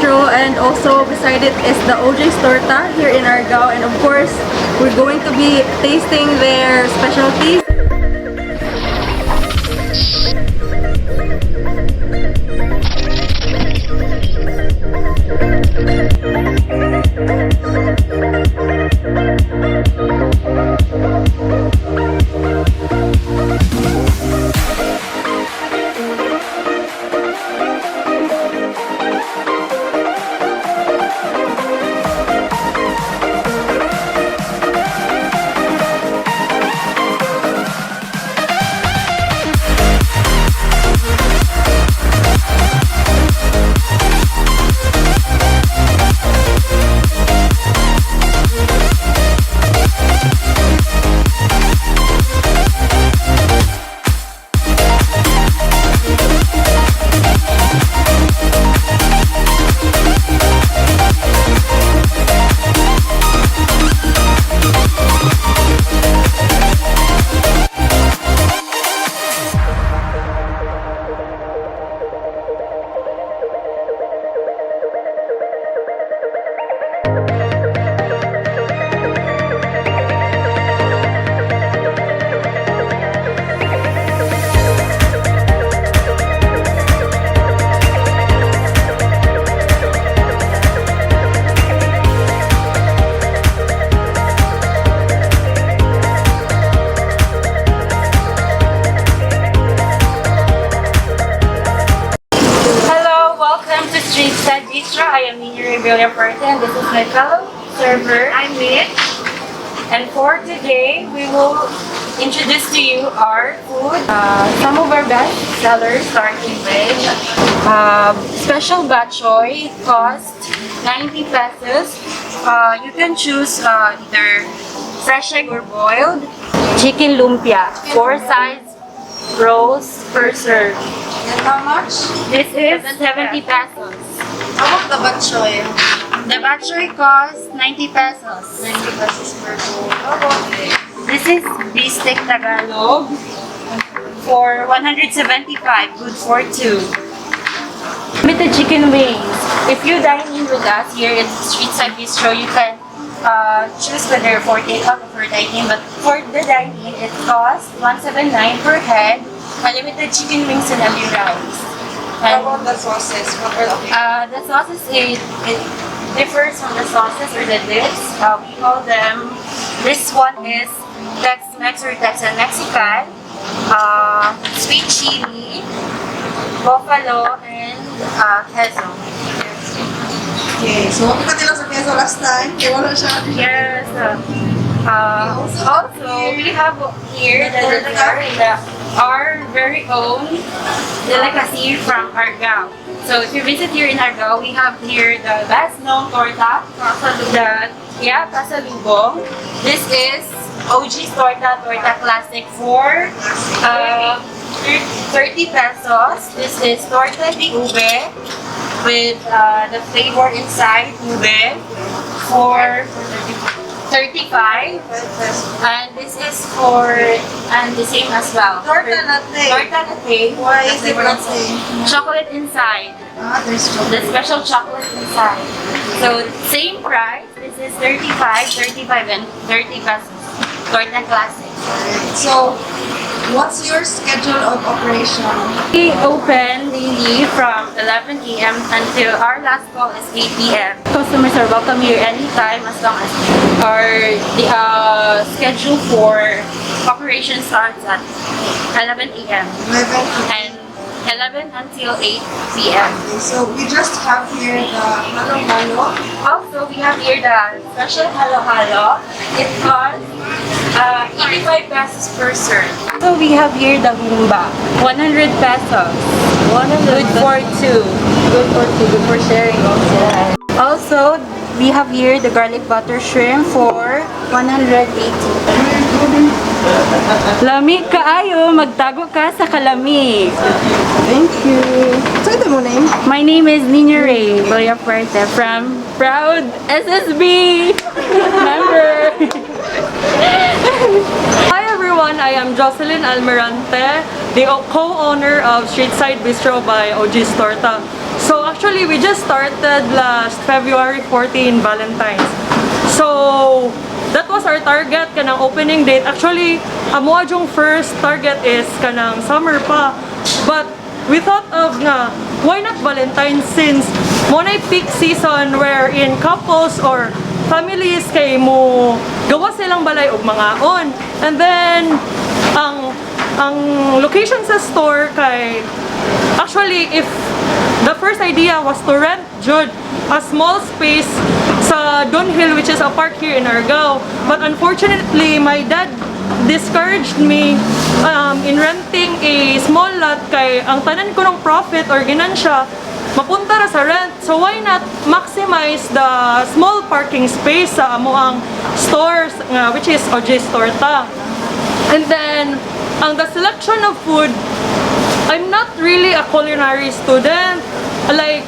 Bistro, and also beside it is the OJ's Torta here in Argao, and of course, we're going to be tasting their specialties. Hello, welcome to Street Side Bistro. I am Nina Revilla Fuerte and this is my fellow server. I'm Mitch. And for today, we will introduce to you our food. Some of our best sellers, starting with special batchoy. It costs 90 pesos. You can choose either fresh egg or boiled. Chicken lumpia, four size rolls per serve. And how much? This is 70 pesos. How about the batchoy? The batchoy costs 90 pesos. 90 pesos per bowl. How about this? This is Bistek Tagalog for 175, good for two. With the chicken wings, if you dine in with us here at Street Side Bistro, you can choose whether for takeout or for dining. But for the dine-in, it costs 179 per head, unlimited chicken wings and only rice. How And about the sauces? What are the The sauces, it differs from the sauces or the dips. We call them, this one is Tex-Mex or Texan Mexican, sweet chili, buffalo, and queso. Okay, so what ka nila sa keso last time? Kaya wala siya. Yes. Also, we have here the dessert, our very own delicacy from Argao. So if you visit here in Argao, we have here the best known torta, the pasalubong. This is OG's Torta, Torta Classic for 30 pesos. This is Torta de Ube with the flavor inside ube for 35, and this is for and the same as well. Torta latte. Torta latte. Why The is it flavor latte? inside. Chocolate inside. Ah, there's The chocolate. special chocolate inside. So same price. This is 35, 35 and 30 pesos. Torta Classic. Alright, so what's your schedule of operation? We open daily from 11 a.m. until our last call is 8 p.m. Customers are welcome here anytime as long as our the schedule for operation starts at 11 a.m. 11. and 11 until 8 p.m. Okay, so we just have here the halo-halo. Also, we have here the special halo-halo. It costs 85 pesos per serve. So we have here the humba, 100 pesos. 100. Good for two. Good for two. Good for sharing also. Also, we have here the garlic butter shrimp for 180. Lami kaayo, magtago ka sa kalami. Thank you. So ito mo name? My name is Nina Ray Villafuerte from Proud SSB member. Hi everyone, I am Jocelyn Almirante, the co-owner of Streetside Bistro by OG's Torta. So actually, we just started last February 14, Valentine's. So that was our target kanang opening date. Actually, amo yung first target is kanang summer pa. But we thought of nga, why not Valentine's, since mao na peak season wherein couples or families kay mo gawas silang balay og mangaon. And then ang location sa store kay actually, if the first idea was to rent jud a small space sa Dunhill, which is a park here in Argao. But unfortunately, my dad discouraged me in renting a small lot kay ang tanan ko ng profit or ginansya mapunta ra sa rent. So why not maximize the small parking space sa amoang stores nga, which is OJ's Torta. And then ang the selection of food, I'm not really a culinary student. Like,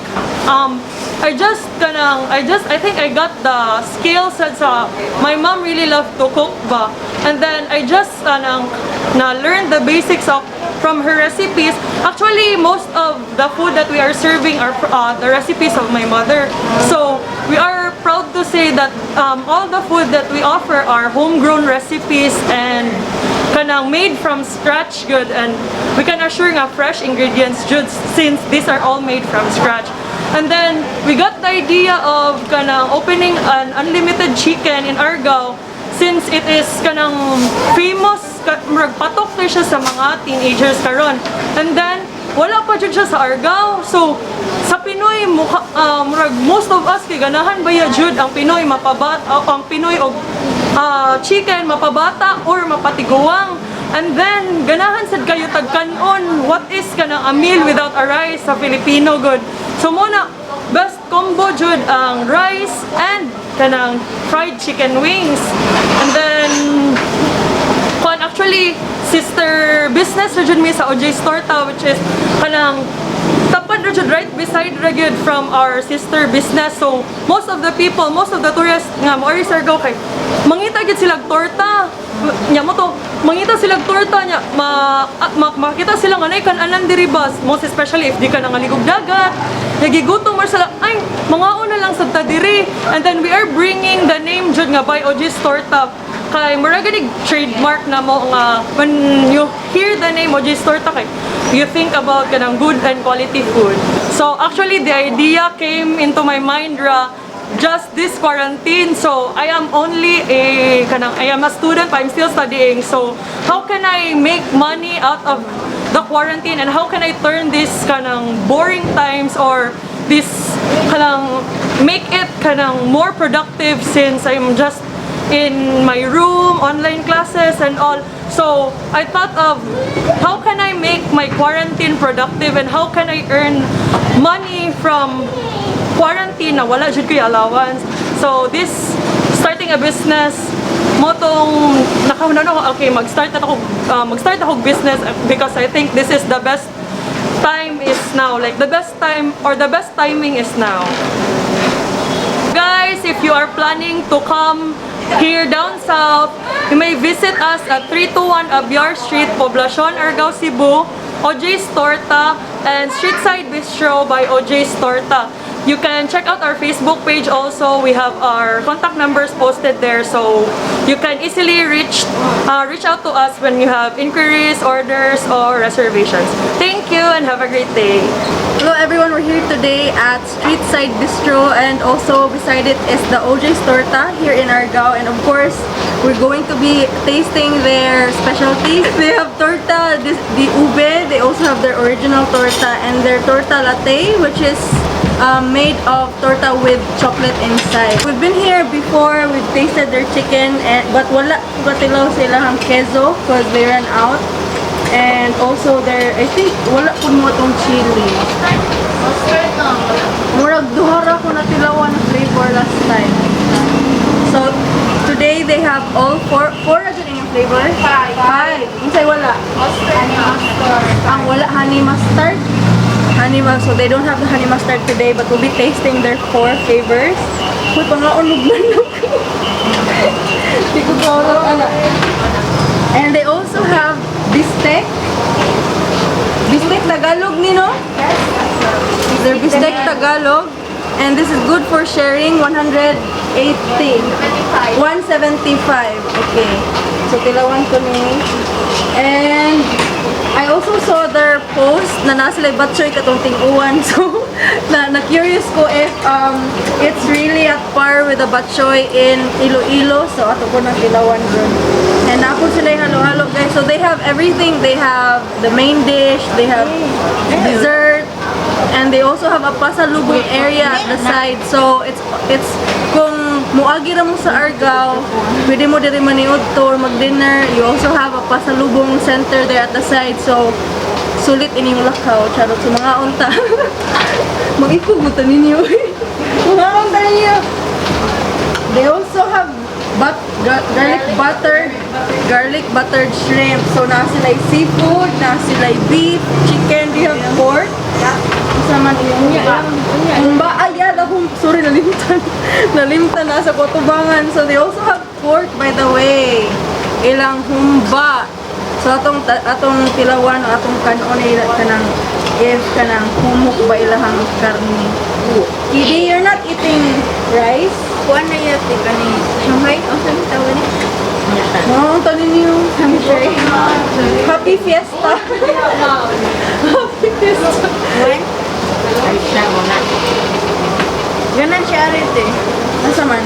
I just kanang, I think I got the skills sa my mom really loved to cook ba. And then I just kanang na learn the basics of from her recipes. Actually, most of the food that we are serving are the recipes of my mother. So we are proud to say that all the food that we offer are homegrown recipes and kanang made from scratch gud, and we can assure nga fresh ingredients jud since these are all made from scratch. And then we got the idea of kanang opening an unlimited chicken in Argao since it is kanang famous murag patok na siya sa mga teenagers karon. And then wala pa jud siya sa Argao. So sa Pinoy mukha, murag most of us kay ganahan ba ya jud ang Pinoy mapabat ang Pinoy og chicken, mapabata or mapatiguang. And then ganahan sad kayo tagkanon. What is kanang a meal without a rice sa Filipino gud? So mao na best combo jud ang rice and kanang fried chicken wings. And then kuan, actually sister business ra jud mi sa OJ's Torta, which is kanang tapad ra jud, right beside ra gyud from our sister business. So most of the people, most of the tourists nga mo sa Argao kay mangita gyud sila og torta nya mao to mangita sila og torta nya makita sila nga naay kan-anan diri ba, most especially if di ka nangaligog dagat, nagigutom man sila, ay, mangaon na lang sad ta diri. And then we are bringing the name jud nga by OJ's Torta kay mura ganig trademark na mo nga when you hear the name OJ's Torta kay you think about kanang good and quality food. So actually, the idea came into my mind ra just this quarantine. So I am only a kanang I am a student, I'm still studying. So how can I make money out of the quarantine and how can I turn this kanang boring times or this kanang make it kanang more productive since I'm just in my room, online classes and all? So I thought of how can I make my quarantine productive and how can I earn money from quarantine na wala jud ko'y allowance. So this starting a business mao tong nakahuna ako, okay, mag-start ako business because I think this is the best time is now, like the best time or the best timing is now. Guys, if you are planning to come here down south, you may visit us at 321 Abiar Street, Poblacion, Argao, Cebu, OJ's Torta, and Streetside Bistro by OJ's Torta. You can check out our Facebook page also. We have our contact numbers posted there, so you can easily reach out to us when you have inquiries, orders, or reservations. Thank you and have a great day. Hello everyone, we're here today at Streetside Bistro and also beside it is the OJ's Torta here in Argao, and of course we're going to be tasting their specialties. They have torta, the ube, they also have their original torta and their torta latte, which is made of torta with chocolate inside. We've been here before, we've tasted their chicken and but wala ko katilaw sa ilang queso because they ran out. And also their, I think, wala po mo itong chili. Murag duha ra ko natilawan na flavor last time. So, today they have all four, four ra jud inyong flavor? Five. Five. Unsay wala? Ang wala, honey mustard. Honey mustard. So they don't have the honey mustard today, but we'll be tasting their four flavors. Uy, pangaon og manok. Di ko kaulog, ana. And they also have bistek. Bistek Tagalog ni, no? Yes. Their bistek Tagalog. And this is good for sharing, 180. 175. Okay. So, tilawan ko ni. And I also saw their post na nasa sila batchoy katong tinguan. So, na curious ko if it's really at par with the batchoy in Iloilo. So, ato ko nang tilawan dun. And ako sila yung halo-halo, guys. So, they have everything. They have the main dish, they have dessert, and they also have a pasalubong area at the side. So, it's kung muagi ra mo sa Argao, pwede mo diri maniud or mag-dinner. You also have a pasalubong center there at the side. So, sulit ining lakaw. Charot sa mga unta. Mag-ikog mo ta ninyo. Mga unta ninyo. They also have garlic buttered shrimp. So, naa sila seafood, naa sila beef, chicken. Do you have pork? Unsa man iyong humba? Ah, yeah, the sorry, nalimtan. Nalimtan na sa kutubangan. So, they also have pork, by the way. Ilang humba. So, atong tilawan o atong kanon ay kanang if kanang humok ba ilahang karne. Kidi, you're not eating rice? Kuan na yun, di ka ni Shanghai? Ang saan tawag ni? Mga tanin niyo. Happy Fiesta. Happy Fiesta. Ay, siya mo na. Ganan siya arit eh. Asa man?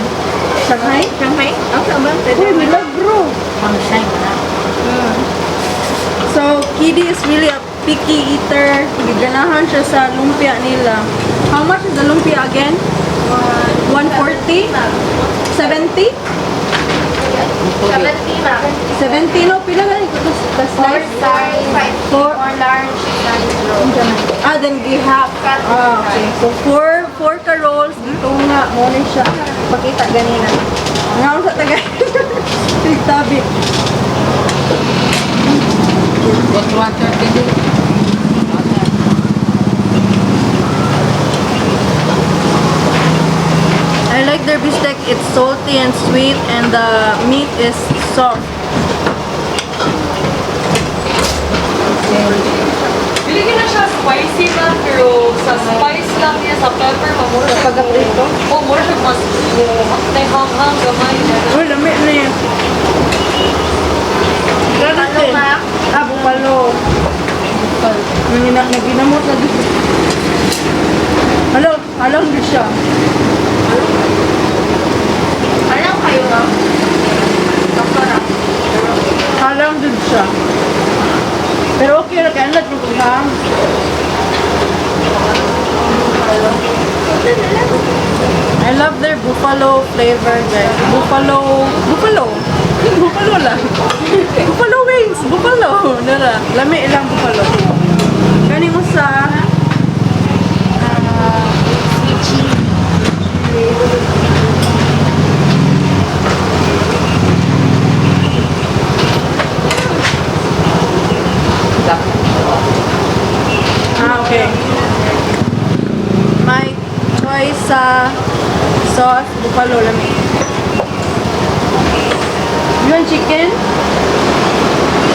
Shanghai? Shanghai? Ang saan ba? Uy, milagro. Pang-shy mo na. So, Kidi is really a picky eater. Giganahan siya sa lumpia nila. How much is the lumpia again? 140? 70? 70 ma. 70 no? Pila gani ko to the Four slice? size. Four. Four large size roll. Ah, then gi-half. Ah, okay. So, four ka rolls. Dito nga, mo ni siya. Pakita ganina. Nga sa tagay. Tabi. What water did you? I like their bistek. It's salty and sweet, and the meat is soft. Dili na siya spicy na, pero sa spice lang niya, sa pepper, mamura siya. Pagka-prito? Oh, mura siya mas, may hanghang gamay. Uy, lami na yan. Ano ma? Ah, bupalo. Naginamot na dito. Hello, alam di siya. Alam kayo ma'am? Doktora. Alam din siya. Pero okay ra kay anlat mo ha. I love their buffalo flavor, guys. Buffalo, buffalo. Buffalo lang. Buffalo wings, buffalo. Nara, lami ilang buffalo. Kani mo sa Sweet cheese. Ah, okay. My choice sa sauce, buffalo lami. You want chicken?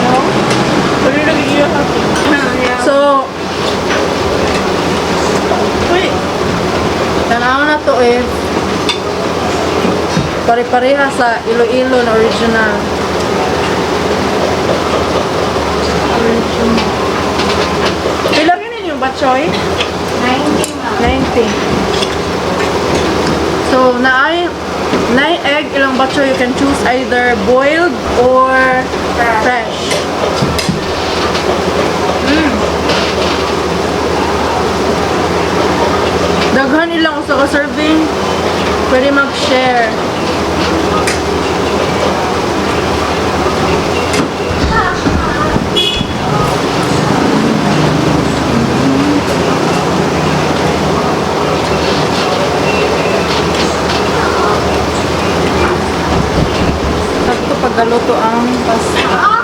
No? So, uy, tanaw na to eh. Pare-pareha sa Iloilo na original. Original. Pila rin yung batchoy? 90 ma'am. 90. So, naay naay egg ilang batchoy, you can choose either boiled or fresh. Daghan ilang usa ka serving. Pwede mag-share. Sakto pagkaluto ang pasta.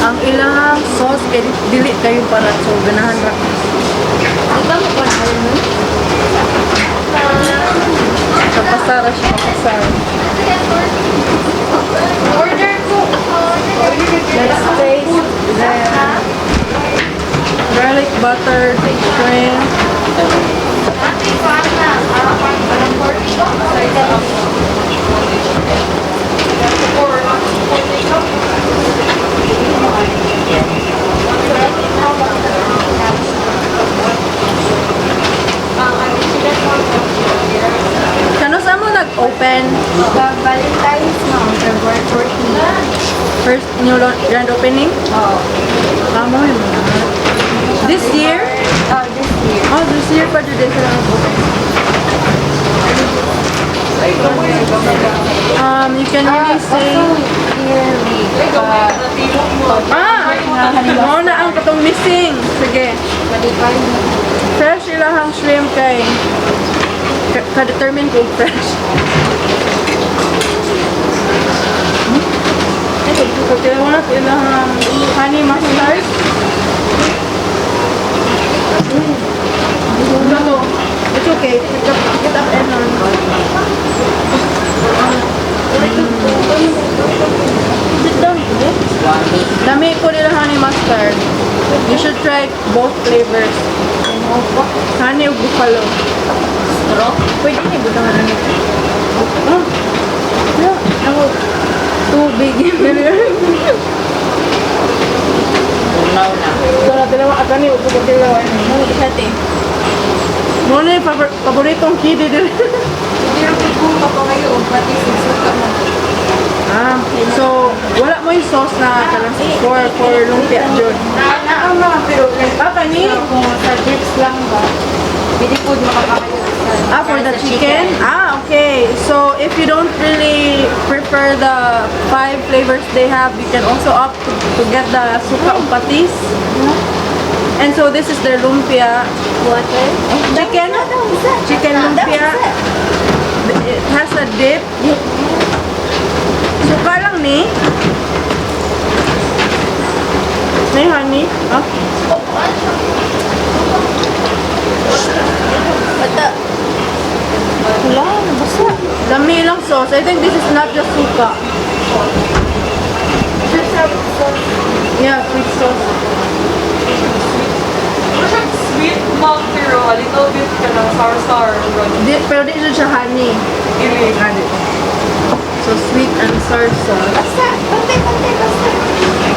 Ang ilang sauce Kay dili kayo para so ganahan ra ko. Di ba mo pa no? Kapasara siya, kapasara. Order ko. Let's taste the garlic butter shrimp. Kano sa mo nag-open? Valentine's, ma'am, February 14. First new grand opening? Oh. Tama yun. This year? Oh, this year. Oh, this year pa dyan sila nag-open. You can really say. Also, here we Ah! Mao na ang katong missing. Sige. Malipay. Fresh ilahang shrimp kay ka-determine kung fresh. Katilaw na ilahang honey mustard. No, it's okay. Pick up, pick it up and on. Sit down. Dami ko nila honey mustard. You should try both flavors. Honey ug buffalo. Straw? Pwede niya butangan ano. Oh. Yeah, ako tubig. Tunaw na. So, dalawa ka ni ug katilaw ano. Ano siya, te? Mo na yung paboritong kidi dili. Pero kung kapangayo, pati susuka mo. Ah, so wala mo yung sauce na kanang for lumpia jud. Naa ma, pero Ah, kani? kung sa chips lang ba, pwede po makakayo sa Ah, for the chicken? Ah, okay. So, if you don't really prefer the five flavors they have, you can also opt to get the suka ug patis. And so, this is their lumpia. Water. Chicken? Chicken lumpia. It has a dip. Suka lang ni. May honey. Ah. Bata. Wala, nabasa. Dami lang sauce. I think this is not just suka. Yeah, sweet sauce. Ano siya sweet ma'am pero a little bit kanang sour-sour. Di, pero di siya honey. Dili. So sweet and sour sauce. Basta, pantay, pantay, basta.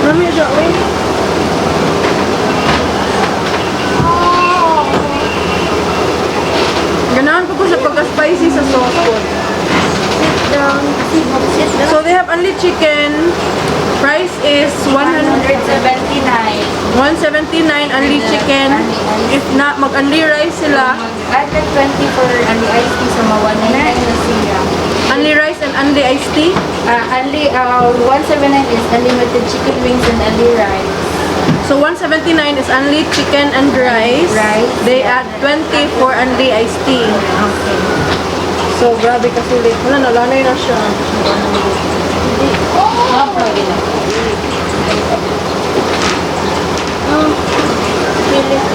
Dami siya, uy. Ganahan ko po sa pagka-spicy sa sauce ko. Sit down. Sit down. So they have only chicken. Price is 100, 179. 179 only chicken. If not, mag-only rice sila. Add like 20 for only iced tea, so ma 199 na siya. Only rice and only iced tea. Only, 179 is unlimited chicken wings and only rice. So 179 is only chicken and rice. Rice. They add 20 for only iced tea. Okay. So grabe kasulit. Wala na, lanay na siya. Mga na. Sit down.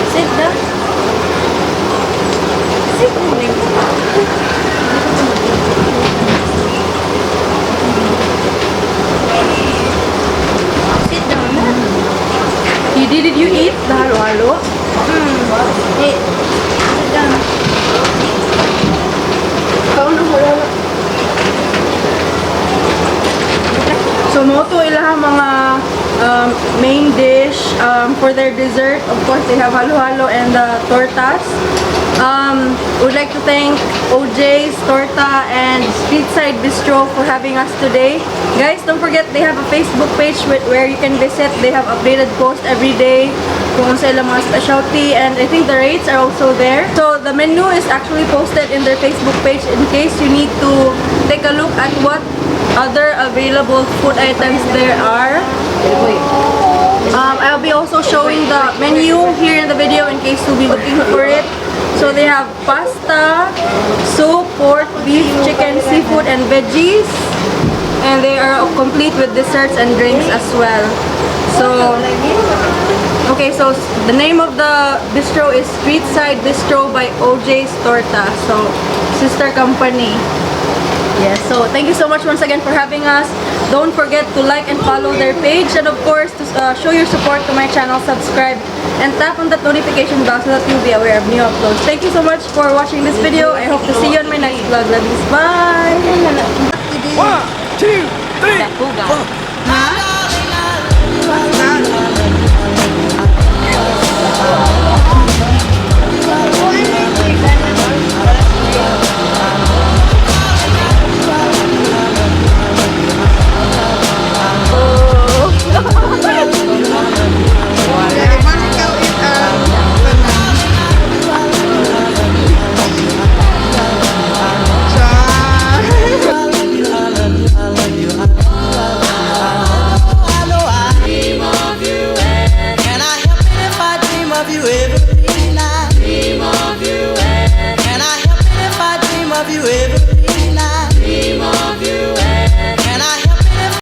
Sit down. Sit down na. Did you eat the halo-halo? Hey, sit down. Kaon na wala. So mo to ilahang mga main dish for their dessert. Of course, they have halo-halo and the tortas. Would like to thank OJ's Torta and Streetside Bistro for having us today. Guys, don't forget they have a Facebook page where you can visit. They have updated posts every day kung unsa ilang mga specialty, and I think the rates are also there. So the menu is actually posted in their Facebook page in case you need to take a look at what other available food items there are. I'll be also showing the menu here in the video in case you'll be looking for it. So they have pasta, soup, pork, beef, chicken, seafood, and veggies. And they are complete with desserts and drinks as well. So, okay, so the name of the bistro is Streetside Bistro by OJ's Torta. So, sister company. Yes, so thank you so much once again for having us. Don't forget to like and follow their page and, of course, to show your support to my channel, subscribe and tap on that notification bell so that you'll be aware of new uploads. Thank you so much for watching this video. I hope to see you on my next vlog. Love yous. Bye! One, two, three, Dakuga. Four. Ha?